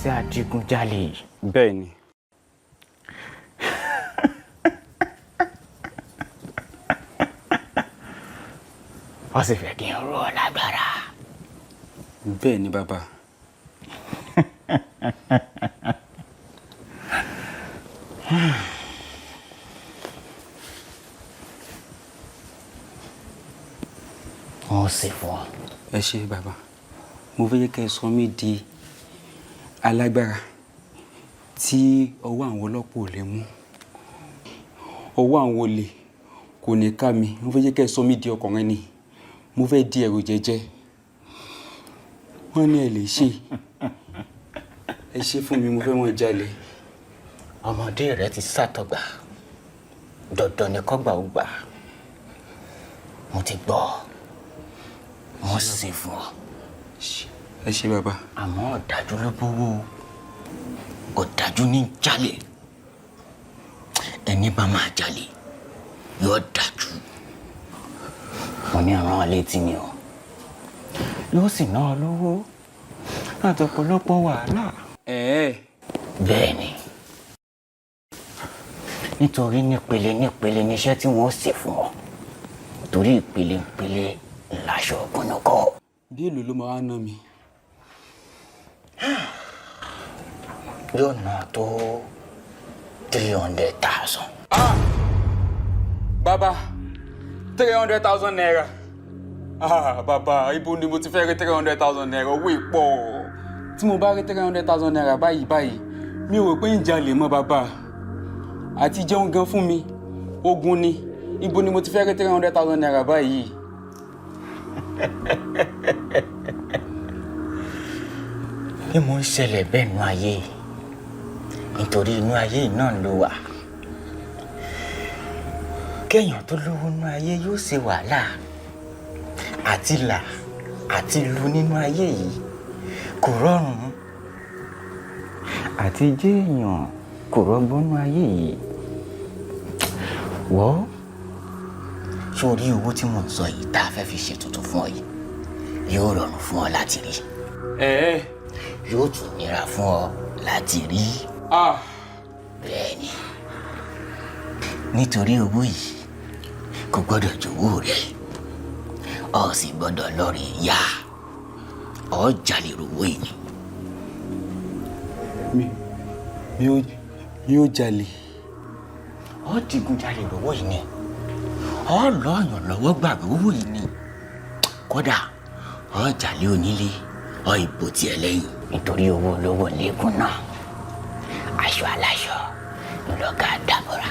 Ṣiṣẹ́ adigunjalè. Bẹ́ẹ̀ ni. Wọ́n sì fẹ́ kí n rọ̀ ọ́ lágbára. Bẹ́ẹ̀ ni bàbá. Wọ́n sì fún ọ. Ẹ ṣé bàbá, mo fẹ́ kẹ́ ẹ sọ mí di alágbára tí ọwọ́ àwọn ọlọ́pàá ò lè mú, ọwọ́ àwọn olè kò ní ká mi. Mo fẹ́ kẹ́ ẹ sọ mí di ọkùnrin ni, mo fẹ́ di ẹ̀rù jẹjẹ. Wọ́n ní ẹ lè ṣe, ẹ ṣe fún mi, mo fẹ́ mọ́ jalè. Ọmọdé rẹ ti sàtọgbà, dandan ni kọgbà ó gbà. Mo ti gbọ́, mo sì fún ọ. Ẹ ṣé bàbá. Àmọ́ ọ̀dájú ló bówó, ọ̀dájú ní jalè. Ẹni bá máa jalè yóò dájú. Mo ní rán ọ létí ni o, yóò sì ná ọ lówó àti ọ̀pọ̀lọpọ̀ wàhálà. Bẹ́ẹ̀ ni, nítorí nípele nípele níṣẹ́ tí wọ́n ṣe fún ọ, torí ìpele ìpele ńláṣọ ọ̀gbọ̀nàkọ́. Bí èlò ló máa ná mi? Yóò ná tó 300,000. Ah! Bàbá, 300,000 naira. Ah, bàbá, ibo ni mo ti fẹ́ rí 300,000 naira? Owó ìpọ̀. Tí mo bá rí 300,000 naira báyìí báyìí, mi ò rò pé ń jalè mọ́ bàbá. Àti jẹun gan fún mi, ogun ni. Ibo ni mo ti fẹ́ rí 300,000 naira báyìí? Bí mo ń ṣẹlẹ̀ bẹ́ẹ̀ nú ayé, nítorí inú ayé náà ló wà. Kéèyàn tó lówó nú ayé yóò ṣe wàhálà àti là àti lu nínú ayé yìí kò rọrùn, àti jẹ́ èèyàn kò rọgbọ́n nú ayé yìí. Wọ́ sórí owó tí mò ń sọ yìí tá a fẹ́ fi ṣe tuntun fún ọ yìí yóò rọrùn fún ọ láti rí. Yóò tún nira fún ọ láti rí. Bẹ́ẹ̀ ni, nítorí owó yìí kò gbọ́dọ̀ jowó rẹ, ọ sì gbọ́dọ̀ lọ́ọ̀rì yá, ọ jalè rówó yìí ni. Mi ò jalè. Ọ digun jalè rówó yìí ni, ọ lọ́ọ̀yàn lọ́wọ́ gbà rówó yìí ni, kódà ọ jalè onílé, ọ ìbò tiẹ̀ lẹ́yìn. Nítorí owó olówó lẹ́gùn náà, aṣọ aláṣọ ńlọgà dàbọ̀rà.